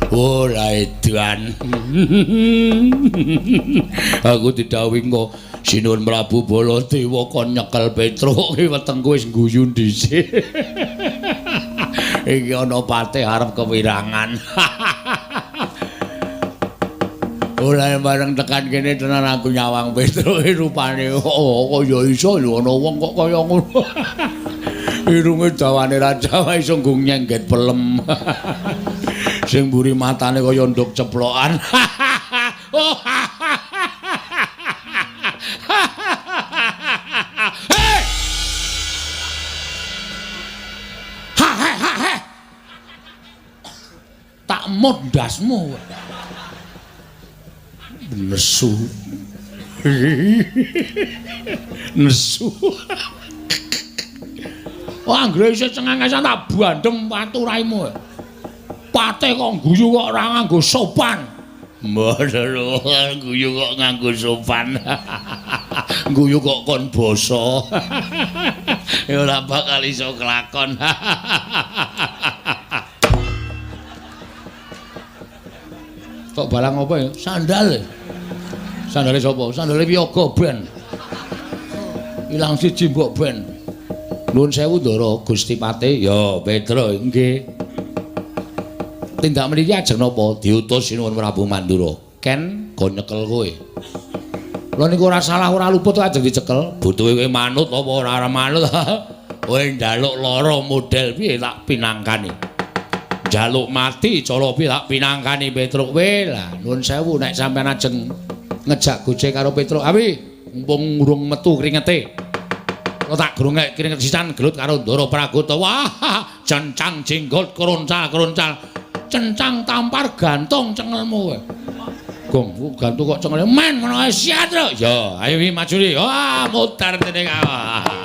Ora edan. Aku didhawuhi kok Sinuwun Prabu Baladewa kon nyekel Petruk ki wetengku wis guyu dhisik. Iki ana patih arep kewirangan. Ora bareng tekan kene tenan aku nyawang Petruk rupane oh kaya iso lho ana wong kok kaya ngono. Irunge dawane raja iso nggo nyengget pelem. Sing mburi matane kaya nduk ceplokan. Hei! Ha he ha he. Tak mut ndasmu. Nesu. Nesu. Wah, anggere isih cengengesan tak bandem watu raimu. Patih kok guyu kok ora nganggo sopan. Mboten guyu kok nganggo sopan. Guyu kok kon basa. Ya ora bakal iso kelakon. Kok barang apa ya? Sandal. Sandale sapa? Sandale Wiyaga ben. Ilang siji mbok ben. Nuwun sewu Ndara Gusti Patih. Ya, Petro nggih. Tindak mriki ajeng napa? Diutus Sinuwun Prabu Mandura. Ken go nyekel kowe. Lha niku ora salah ora luput ajeng dicekel. Butuhe kowe manut apa ora manut? Kowe njaluk lara model piye tak pinangkani. Njaluk mati cara piye tak pinangkani Petruk kowe. Lah nuwun sewu nek sampean ajeng ngejak gojek karo Petruk. Awi mumpung urung metu kringete. Kok tak grungek kringet sisan gelut karo Ndara Pragota. Wah, cencang jenggot kroncal-kroncal. Cencang tampar gantung cengelmu kowe. Gong, gantung kok cengele men ngono ae siat lho. Ya, ayo wi maju wi. Wah, mutar dene kae.